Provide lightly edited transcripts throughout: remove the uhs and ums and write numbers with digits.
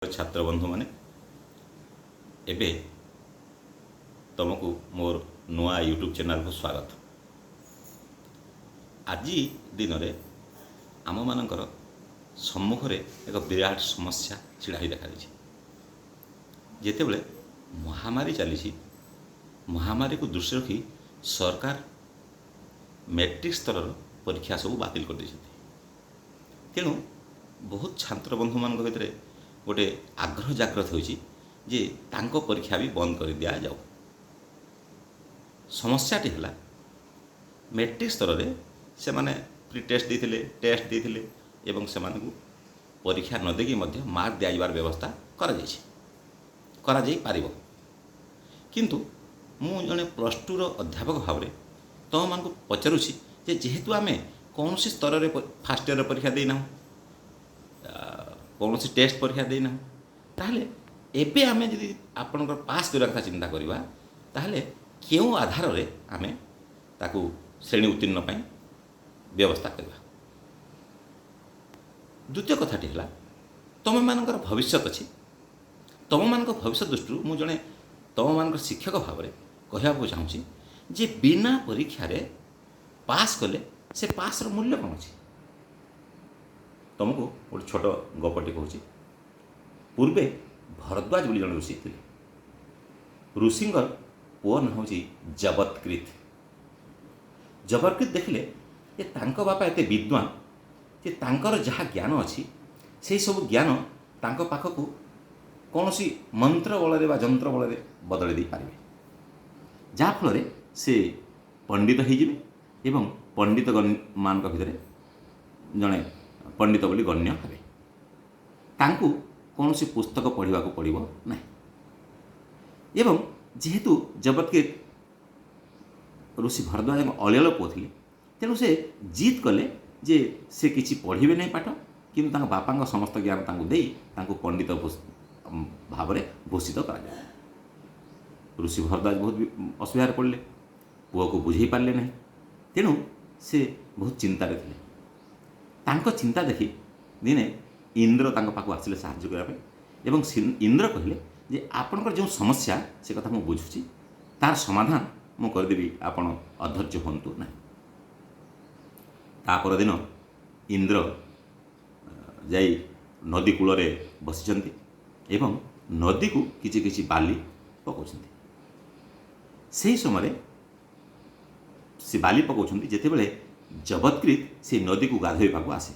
ଛାତ୍ର ବନ୍ଧୁମାନେ, ଏବେ ତୁମକୁ ମୋର ନୂଆ ୟୁଟ୍ୟୁବ୍ ଚ୍ୟାନେଲକୁ ସ୍ୱାଗତ। ଆଜି ଦିନରେ ଆମମାନଙ୍କର ସମ୍ମୁଖରେ ଏକ ବିରାଟ ସମସ୍ୟା ଛିଡ଼ା ହୋଇ ଦେଖାଦେଇଛି। ଯେତେବେଳେ ମହାମାରୀ ଚାଲିଛି, ମହାମାରୀକୁ ଦୃଷ୍ଟିରେ ରଖି ସରକାର ମେଟ୍ରିକ୍ ସ୍ତରର ପରୀକ୍ଷା ସବୁ ବାତିଲ କରିଦେଇଛନ୍ତି। ତେଣୁ ବହୁତ ଛାତ୍ର ବନ୍ଧୁମାନଙ୍କ ଭିତରେ ଗୋଟେ ଆଗ୍ରହ ଜାଗ୍ରତ ହୋଇଛି ଯେ ତାଙ୍କ ପରୀକ୍ଷା ବି ବନ୍ଦ କରି ଦିଆଯାଉ। ସମସ୍ୟାଟି ହେଲା, ମେଟ୍ରିକ୍ ସ୍ତରରେ ସେମାନେ ପ୍ରି ଟେଷ୍ଟ ଦେଇଥିଲେ, ଟେଷ୍ଟ ଦେଇଥିଲେ ଏବଂ ସେମାନଙ୍କୁ ପରୀକ୍ଷା ନ ଦେଇକି ମଧ୍ୟ ମାର୍କ ଦିଆଯିବାର ବ୍ୟବସ୍ଥା କରାଯାଇଛି, କରାଯାଇପାରିବ। କିନ୍ତୁ ମୁଁ ଜଣେ +2ର ଅଧ୍ୟାପକ ଭାବରେ ତୁମମାନଙ୍କୁ ପଚାରୁଛି ଯେ ଯେହେତୁ ଆମେ କୌଣସି ସ୍ତରରେ ଫାର୍ଷ୍ଟ ଇୟର୍ର ପରୀକ୍ଷା ଦେଇନାହୁଁ, କୌଣସି ଟେଷ୍ଟ ପରୀକ୍ଷା ଦେଇନାହୁଁ, ତାହେଲେ ଏବେ ଆମେ ଯଦି ଆପଣଙ୍କର ପାସ୍ କରିବା କଥା ଚିନ୍ତା କରିବା, ତାହେଲେ କେଉଁ ଆଧାରରେ ଆମେ ତାକୁ ଶ୍ରେଣୀ ଉତ୍ତୀର୍ଣ୍ଣ ପାଇଁ ବ୍ୟବସ୍ଥା କରିବା? ଦ୍ୱିତୀୟ କଥାଟି ହେଲା, ତୁମମାନଙ୍କର ଭବିଷ୍ୟତ ଅଛି। ତୁମମାନଙ୍କ ଭବିଷ୍ୟତ ଦୃଷ୍ଟିରୁ ମୁଁ ଜଣେ ତୁମମାନଙ୍କର ଶିକ୍ଷକ ଭାବରେ କହିବାକୁ ଚାହୁଁଛି ଯେ ବିନା ପରୀକ୍ଷାରେ ପାସ୍ କଲେ ସେ ପାସ୍ର ମୂଲ୍ୟ କ'ଣ ଅଛି? ତୁମକୁ ଗୋଟେ ଛୋଟ ଗପଟି କହୁଛି। ପୂର୍ବେ ଭରଦ୍ୱାଜ ବୋଲି ଜଣେ ଋଷି ଥିଲେ। ଋଷିଙ୍କର ପୁଅ ନାଁ ହେଉଛି ଜବତ୍କୃତ। ଜବତ୍କୃତ ଦେଖିଲେ ଯେ ତାଙ୍କ ବାପା ଏତେ ବିଦ୍ୱାନ ଯେ ତାଙ୍କର ଯାହା ଜ୍ଞାନ ଅଛି, ସେଇ ସବୁ ଜ୍ଞାନ ତାଙ୍କ ପାଖକୁ କୌଣସି ମନ୍ତ୍ର ବଳରେ ବା ଯନ୍ତ୍ର ବଳରେ ବଦଳାଇ ଦେଇପାରିବେ, ଯାହାଫଳରେ ସେ ପଣ୍ଡିତ ହେଇଯିବେ ଏବଂ ପଣ୍ଡିତ ମାନଙ୍କ ଭିତରେ ଜଣେ ପଣ୍ଡିତ ବୋଲି ଗଣ୍ୟ ହେବେ। ତାଙ୍କୁ କୌଣସି ପୁସ୍ତକ ପଢ଼ିବାକୁ ପଡ଼ିବ ନାହିଁ। ଏବଂ ଯେହେତୁ ଜବତ୍କୃତ ଋଷି ଭରଦ୍ୱାଜଙ୍କ ଅଳିଅଳ ପୁଅ ଥିଲେ, ତେଣୁ ସେ ଜିଦ୍ କଲେ ଯେ ସେ କିଛି ପଢ଼ିବେ ନାହିଁ ପାଠ, କିନ୍ତୁ ତାଙ୍କ ବାପାଙ୍କ ସମସ୍ତ ଜ୍ଞାନ ତାଙ୍କୁ ଦେଇ ତାଙ୍କୁ ପଣ୍ଡିତ ଭାବରେ ଭୂଷିତ କରାଯାଏ। ଋଷି ଭରଦ୍ୱାଜ ବହୁତ ଅସୁବିଧାରେ ପଡ଼ିଲେ। ପୁଅକୁ ବୁଝେଇ ପାରିଲେ ନାହିଁ। ତେଣୁ ସେ ବହୁତ ଚିନ୍ତାରେ ଥିଲେ। ତାଙ୍କ ଚିନ୍ତା ଦେଖି ଦିନେ ଇନ୍ଦ୍ର ତାଙ୍କ ପାଖକୁ ଆସିଲେ ସାହାଯ୍ୟ କରିବା ପାଇଁ ଏବଂ ଇନ୍ଦ୍ର କହିଲେ ଯେ ଆପଣଙ୍କର ଯେଉଁ ସମସ୍ୟା, ସେ କଥା ମୁଁ ବୁଝୁଛି, ତାର ସମାଧାନ ମୁଁ କରିଦେବି, ଆପଣ ଅଧୈର୍ଯ୍ୟ ହୁଅନ୍ତୁ ନାହିଁ। ତା ପରଦିନ ଇନ୍ଦ୍ର ଯାଇ ନଦୀ କୂଳରେ ବସିଛନ୍ତି ଏବଂ ନଦୀକୁ କିଛି କିଛି ବାଲି ପକାଉଛନ୍ତି। ସେହି ସମୟରେ ସେ ବାଲି ପକାଉଛନ୍ତି ଯେତେବେଳେ ଜବତ୍କୃତ ସେ ନଦୀକୁ ଗାଧୋଇବାକୁ ଆସେ।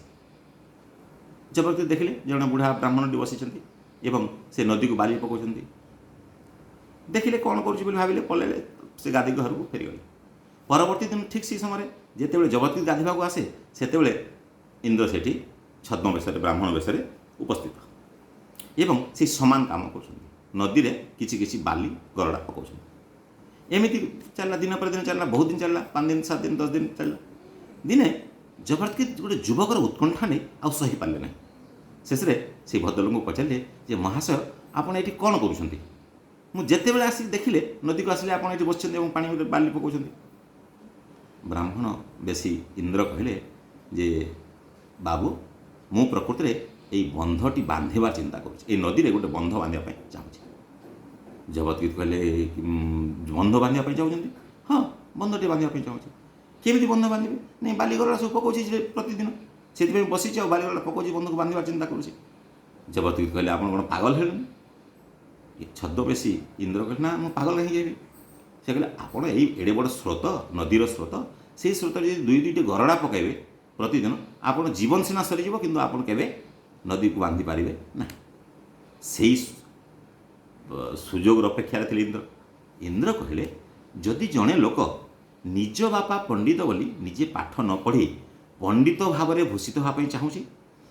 ଜବତ୍କୃତ ଦେଖିଲେ ଜଣେ ବୁଢ଼ା ବ୍ରାହ୍ମଣଟି ବସିଛନ୍ତି ଏବଂ ସେ ନଦୀକୁ ବାଲି ପକାଉଛନ୍ତି। ଦେଖିଲେ କ'ଣ କରୁଛି ବୋଲି ଭାବିଲେ, ପଳେଇଲେ, ସେ ଗାଧୋଇକି ଘରକୁ ଫେରିଗଲେ। ପରବର୍ତ୍ତୀ ଦିନ ଠିକ୍ ସେଇ ସମୟରେ ଯେତେବେଳେ ଜବତ୍କୃତ ଗାଧୋଇବାକୁ ଆସେ, ସେତେବେଳେ ଇନ୍ଦ୍ର ସେଠି ଛଦ୍ମ ବେଶରେ, ବ୍ରାହ୍ମଣ ବେଶରେ ଉପସ୍ଥିତ ଏବଂ ସେଇ ସମାନ କାମ କରୁଛନ୍ତି, ନଦୀରେ କିଛି କିଛି ବାଲି ଗରଡ଼ା ପକାଉଛନ୍ତି। ଏମିତି ଚାଲିଲା, ଦିନ ପରେ ଦିନ ଚାଲିଲା, ବହୁତ ଦିନ ଚାଲିଲା, 5 ଦିନ, 7 ଦିନ, 10 ଦିନ ଚାଲିଲା। ଦିନେ ଜବରଦସ୍ତି ଗୋଟେ ଯୁବକର ଉତ୍କଣ୍ଠା ନେଇ ଆଉ ସହିପାରିଲେ ନାହିଁ। ଶେଷରେ ସେଇ ଭଦ୍ରଲୋକଙ୍କୁ ପଚାରିଲେ ଯେ ମହାଶୟ, ଆପଣ ଏଇଠି କ'ଣ କରୁଛନ୍ତି? ମୁଁ ଯେତେବେଳେ ଆସିକି ଦେଖିଲେ, ନଦୀକୁ ଆସିଲେ ଆପଣ ଏଇଠି ବସିଛନ୍ତି ଏବଂ ପାଣି ବାଲି ପକାଉଛନ୍ତି। ବ୍ରାହ୍ମଣ ବେଶୀ ଇନ୍ଦ୍ର କହିଲେ ଯେ ବାବୁ, ମୁଁ ପ୍ରକୃତରେ ଏଇ ବନ୍ଧଟି ବାନ୍ଧିବା ଚିନ୍ତା କରୁଛି, ଏଇ ନଦୀରେ ଗୋଟେ ବନ୍ଧ ବାନ୍ଧିବା ପାଇଁ ଚାହୁଁଛି। ଜବତକୃତ କହିଲେ, ବନ୍ଧ ବାନ୍ଧିବା ପାଇଁ ଚାହୁଁଛନ୍ତି? ହଁ, ବନ୍ଧଟି ବାନ୍ଧିବା ପାଇଁ ଚାହୁଁଛି। କେମିତି ବନ୍ଧ ବାନ୍ଧିବେ? ନାଇଁ, ବାଲିଗରଡ଼ା ସବୁ ପକାଉଛି ଯେ ପ୍ରତିଦିନ, ସେଥିପାଇଁ ବସିଛି ଆଉ ବାଲିଗରଡ଼ା ପକାଉଛି, ବନ୍ଧକୁ ବାନ୍ଧିବା ଚିନ୍ତା କରୁଛି। ଜବତକୃତ କହିଲେ, ଆପଣ କ'ଣ ପାଗଳ ହେଲେଣି? ଏ ଛଦ୍ମବେଶୀ ଇନ୍ଦ୍ର କହିଲେ, ନା, ମୁଁ ପାଗଳ କାହିଁକି ହେବି? ସେ କହିଲେ, ଆପଣ ଏଇ ଏଡ଼େ ବଡ଼ ସ୍ରୋତ, ନଦୀର ସ୍ରୋତ, ସେଇ ସ୍ରୋତରେ ଯଦି ଦୁଇ ଦୁଇଟି ଗରଡ଼ା ପକାଇବେ ପ୍ରତିଦିନ, ଆପଣ ଜୀବନ ସିନା ସରିଯିବ, କିନ୍ତୁ ଆପଣ କେବେ ନଦୀକୁ ବାନ୍ଧି ପାରିବେ ନାହିଁ। ସେଇ ସୁଯୋଗର ଅପେକ୍ଷାରେ ଥିଲେ ଇନ୍ଦ୍ର। ଇନ୍ଦ୍ର କହିଲେ, ଯଦି ଜଣେ ଲୋକ ନିଜ ବାପା ପଣ୍ଡିତ ବୋଲି ନିଜେ ପାଠ ନ ପଢ଼ି ପଣ୍ଡିତ ଭାବରେ ଭୂଷିତ ହେବା ପାଇଁ ଚାହୁଁଛି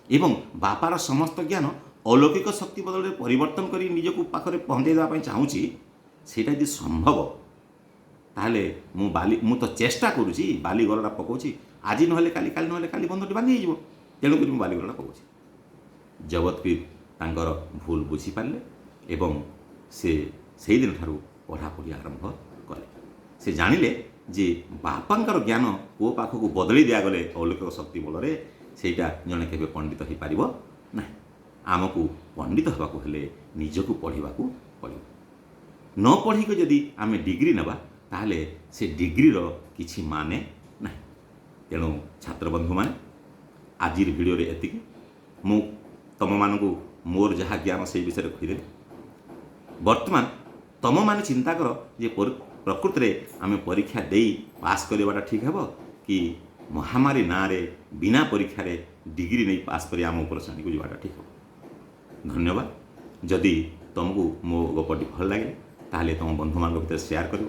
ଏବଂ ବାପାର ସମସ୍ତ ଜ୍ଞାନ ଅଲୌକିକ ଶକ୍ତି ବଦଳରେ ପରିବର୍ତ୍ତନ କରି ନିଜକୁ ପାଖରେ ପହଞ୍ଚାଇ ଦେବା ପାଇଁ ଚାହୁଁଛି, ସେଇଟା ଯଦି ସମ୍ଭବ, ତାହେଲେ ମୁଁ ତ ଚେଷ୍ଟା କରୁଛି, ବାଲି ଗରଡ଼ା ପକାଉଛି, ଆଜି ନହେଲେ କାଲି, କାଲି ନହେଲେ କାଲି ବନ୍ଧଟି ବାନ୍ଧି ହେଇଯିବ, ତେଣୁକରି ମୁଁ ବାଲି ଗରଡ଼ା ପକାଉଛି। ଜବତ୍କୃତ ତାଙ୍କର ଭୁଲ ବୁଝିପାରିଲେ ଏବଂ ସେ ସେଇଦିନଠାରୁ ପଢ଼ାପଢ଼ି ଆରମ୍ଭ କଲେ। ସେ ଜାଣିଲେ ଯେ ବାପାଙ୍କର ଜ୍ଞାନ ପୁଅ ପାଖକୁ ବଦଳି ଦିଆଗଲେ ଅଲୌକିକ ଶକ୍ତି ବଳରେ ସେଇଟା ଜଣେ କେବେ ପଣ୍ଡିତ ହେଇପାରିବ ନାହିଁ। ଆମକୁ ପଣ୍ଡିତ ହେବାକୁ ହେଲେ ନିଜକୁ ପଢ଼ିବାକୁ ପଡ଼ିବ। ନ ପଢ଼ିକି ଯଦି ଆମେ ଡିଗ୍ରୀ ନେବା, ତାହେଲେ ସେ ଡିଗ୍ରୀର କିଛି ମାନେ ନାହିଁ। ତେଣୁ ଛାତ୍ରବନ୍ଧୁମାନେ, ଆଜିର ଭିଡ଼ିଓରେ ଏତିକି। ମୁଁ ତୁମମାନଙ୍କୁ ମୋର ଯାହା ଜ୍ଞାନ ସେଇ ବିଷୟରେ କହିଦେଲି। ବର୍ତ୍ତମାନ ତୁମମାନେ ଚିନ୍ତା କର ଯେ ପ୍ରକୃତରେ ଆମେ ପରୀକ୍ଷା ଦେଇ ପାସ୍ କରିବାଟା ଠିକ୍ ହେବ କି ମହାମାରୀ ନାଁରେ ବିନା ପରୀକ୍ଷାରେ ଡିଗ୍ରୀ ନେଇ ପାସ୍ କରି ଆମ ଉପର ଶ୍ରେଣୀକୁ ଯିବାଟା ଠିକ୍ ହେବ। ଧନ୍ୟବାଦ। ଯଦି ତୁମକୁ ମୋ ଗପଟି ଭଲ ଲାଗେ, ତାହେଲେ ତୁମ ବନ୍ଧୁମାନଙ୍କ ଭିତରେ ସେୟାର କରିବ,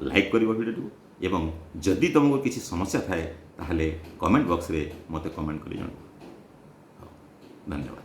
ଲାଇକ୍ କରିବ ଭିଡ଼ିଓଟିକୁ ଏବଂ ଯଦି ତୁମକୁ କିଛି ସମସ୍ୟା ଥାଏ, ତାହେଲେ କମେଣ୍ଟ ବକ୍ସରେ ମୋତେ କମେଣ୍ଟ କରି ଜଣାଇବ। ହଉ, ଧନ୍ୟବାଦ।